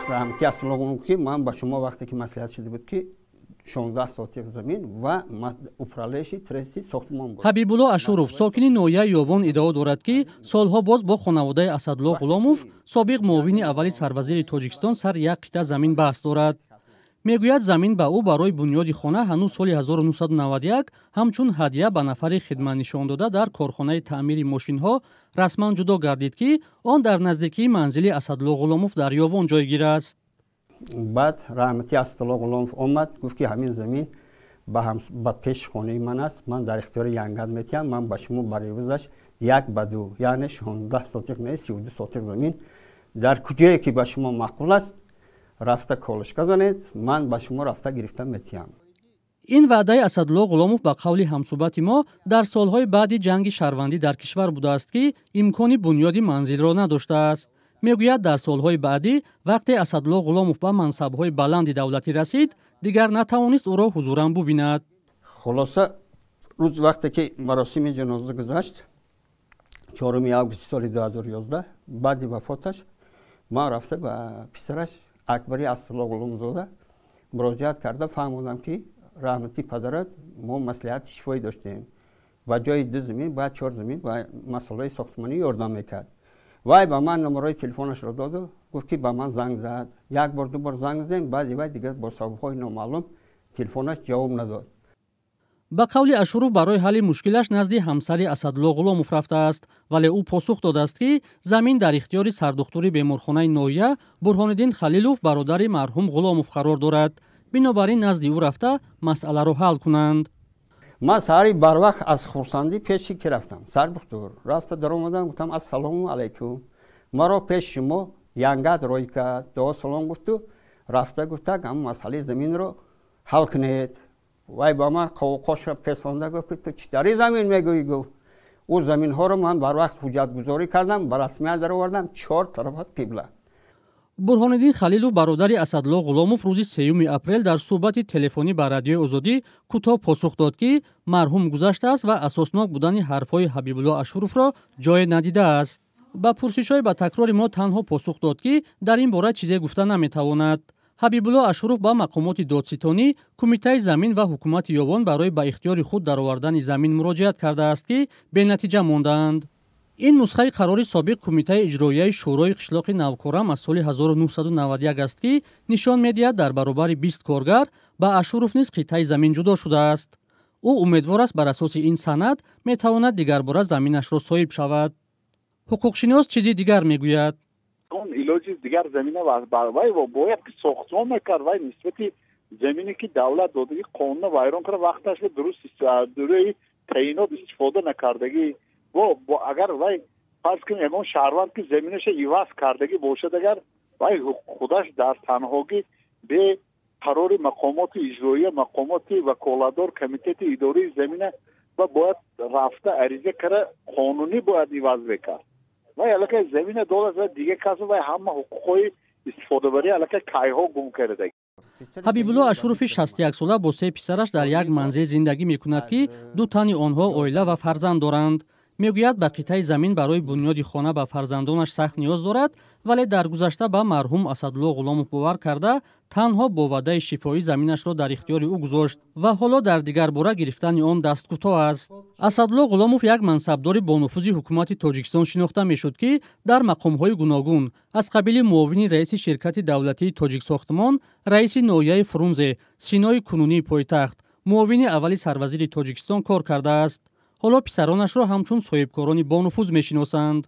Раҳмати Асадулло Ғуломов, ки ман ба шумо вақте ки маслиҳат шуда буд, ки 16 сотих замин ва управляющий трести сохтмон буд. Ҳабибулло Ашуров, сокини ноҳияи Ёвон, иддао дорад, ки солҳо боз бо хонаводаи Асадулло Ғуломов, собиқ муовини аввали сарвазири Тоҷикистон, сар як қитъа замин баҳс дорад. Мегӯяд, замин ба ӯ барои бунёди хона ҳанӯз соли 1991 ҳамчун ҳадя ба нафари хидматнишондода дар корхонаи таъмири мошинҳо расман ҷудо гардид, ки он дар наздикии манзили Асадулло Ғуломов дар Ёвон ҷойгир аст. Баъд раҳмати Асадулло Ғуломов омад, гуфт, ки ҳамин замин ба пеши хонаи ман аст, ман дар ихтиёри янгат метиҳам, ман ба шумо бар ивазаш 1 ба 2, яъне 16 сотих не, 32 сотих замин дар куҷое ки ба шумо маъқул аст, рафта колышка занед, ман ба шумо рафта гирифта метиҳам. Ин ваъдаи Асадулло Ғуломов, ба қавли ҳамсӯҳбати мо, дар солҳои баъди ҷанги шаҳрвандӣ дар кишвар будааст, ки имкони бунёди манзилро надоштааст. Мегӯяд, дар солҳои баъдӣ, вақте Асадулло Ғуломов ба мансабҳои баланди давлатӣ расид, дигар натавонист ӯро ҳузуран бубинад. Хулоса, рӯз вақте ки маросими ҷаноза гузашт, 4 августи соли 2011, баъди вафоташ ман рафта ба писараш Акбари Асадулло Ғуломзода муроҷиат карда, фаҳмодам, ки раҳмати падарат мо маслиҳати шифоӣ доштем, ба ҷои ду замин бояд чор замин ва масъалаи сохтмонӣ ёрдам мекард. Вай ба ман номарои телефонашро доду, гуфт, ки ба ман занг зад. Як бор, ду бор занг задем, баъди вай дигар бо сабабҳои номаълум телефонаш ҷавоб надод. Ба қавли Ашуров, барои ҳалли мушкилаш назди ҳамсари Асадулло Ғуломов рафтааст, вале ӯ посух додааст, ки замин дар ихтиёри сардухтури беморхонаи ноҳия Бурҳониддин Халилов, бародари марҳум Ғуломов, қарор дорад, бинобар ин назди ӯ рафта масъаларо ҳал кунанд. Ман саҳари барвақт аз хурсандӣ пеши ки рафтам, сардухтур рафта даромадам, гуфтам: «Ассалому алайкум, маро пеши шумо янгат рой кард, дуо салом гуфту рафта гуфтак, ҳам масъалаи заминро ҳал кунед». Вай ба ман қовуқоша песонда, гуфт, ки ту чӣ дари замин мегӯӣ? Гуфт, ӯ заминҳоро ман барвақт ҳуҷҷатгузорӣ кардам, ба расмият даровардам, чор тарафат қибла. Бурҳониддин Халилов, бародари Асадулло Ғуломов, рӯзи 3 апрел дар суҳбати телефонӣ ба Радиои Озодӣ кӯтоҳ посух дод, ки марҳум гузаштааст ва асоснок будани ҳарфҳои Ҳабибулло Ашуровро ҷое надидааст. Ба пурсишҳои ба такрори мо танҳо посух дод, ки дар ин бора чизе гуфта наметавонад. Ҳабибулло Ашуров ба мақомоти додситонӣ, кумитаи замин ва ҳукумати Ёвон барои ба ихтиёри худ даровардани замин муроҷиат кардааст, ки бенатиҷа мондаанд. Ин нусхаи қарори собиқ кумитаи иҷроияи шӯрои қишлоқи Навкорам аз соли 1991 аст, ки нишон медиҳад, дар баробари 20 коргар ба Ашуров низ қитъаи замин ҷудо шудааст. Ӯ умедвор аст, бар асоси ин санад метавонад дигарбора заминашро соҳиб шавад. Ҳуқуқшинос чизи дигар мегӯяд. Он илоҷи дигар замина вай бояд ки сохтмон мекард. Вай нисбати замине ки давлат додагӣ, қонуна вайрон карда, вақташро дуруст рӯи таъинот истифода накардагӣ. Агар вай, фарз кунем, ягон шаҳрванд ки заминаша иваз кардагӣ бошад, агар вай худаш дар танҳогӣ бе қарори мақомоти иҷроия, мақомоти ваколатдор, комитети идораи замина ва бояд рафта ариза кара, қонунӣ бояд иваз мекард. Вай аллакай замина дорад ва дигар кас вай ҳама ҳуқуқҳои истифодабарӣ аллакай кайҳо гум карда. Ҳабибулло Ашурови 61сола бо се писараш дар як манзил зиндагӣ мекунад, ки ду тани онҳо оила ва фарзанд доранд. Мегӯяд, ба қитъаи замин барои бунёди хона ба фарзандонаш сахт ниёз дорад, вале дар гузашта ба марҳум Асадулло Ғуломов бовар карда, танҳо бо ваъдаи шифоӣ заминашро дар ихтиёри ӯ гузошт ва ҳоло дар дигарбора гирифтани он дасткӯтоҳ аст. Асадулло Ғуломов як мансабдори бонуфузи ҳукумати Тоҷикистон шинохта мешуд, ки дар мақомҳои гуногун аз қабили муовини раиси ширкати давлатии Тоҷиксохтмон, раиси ноҳияи Фрунзе, Синои кунунии пойтахт, муовини аввали сарвазири Тоҷикистон кор кардааст. Ҳоло писаронашро ҳамчун соҳибкорони бонуфуз мешиносанд.